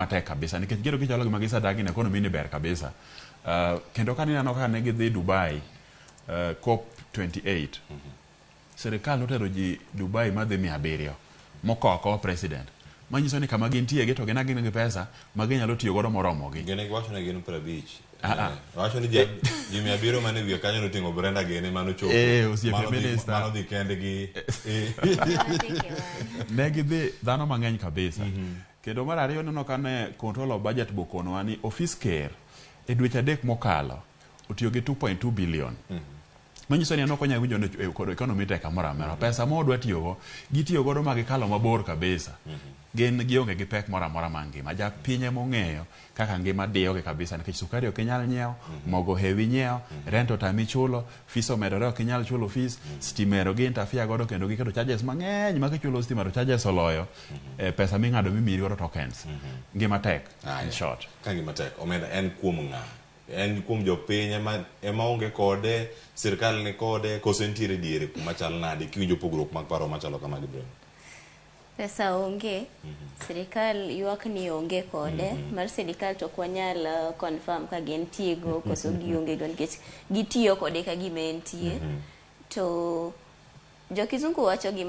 Matek kabisa nikech gero gichalo gima gisedagi ni economy ni ber kabisa. Kendo ka nineno kaka ne gidhi Dubai COP 28, sirikal notero ji Dubai madhi 700 mokowo akowa president. Manyiso ni kama gintie gi to gin agina gi pesa ma ginyalo tiyo godo moromogi. Gin giwacho ni gin 50. Ah, ah. Wacho ni ji 700 mane wiye kanyo noting'o Brenda gene manochopo. Eh, osiepe Mano dhi- minister. Mano dhi kendgi. Eh. Ne gidhi dhano mang'eny kabisa. Kendo mar ariyo ineno ka ne control of budget bokonowa ni ofis ker e dweche 3 mokalo otiyo gi 2.2 billion. Manyiso ni en ok onyal winjo ni kod economy tek kamoro amora. Pesa ma odwa tiyogo, gitiyo godo ma gikalo mabor kabisa. Gin gionge gi pek moro amora mar ngima. Japiny ema ong'eyo kaka ngima diyogi kabisa nikech sukari ok inyal nyiewo, mogo hewi nyiewo, rent otami chulo, fees omedore ok inyal chulo fees, stima ero gi interfere godo kendo giketo charges mang'eny ma kichulo stima to charges oloyo pesa ming'ado mimiyi godo tokens. Ngima tek in short. Ka ngima tek, omenda en kuom ng'a? En kuom jopiny ema onge kode, sirkal ni kode, koso entiere diere kuma chal nade kiwinjo pogruok mag paro machalo kamagi Brenda? Pesa onge, sirikal ywak ni onge kode. Mar sirikal to ok wanyal confirm ka gintie go koso gionge go nikech gitiyo kode ka gima entie. To jokizungu wacho gimoro.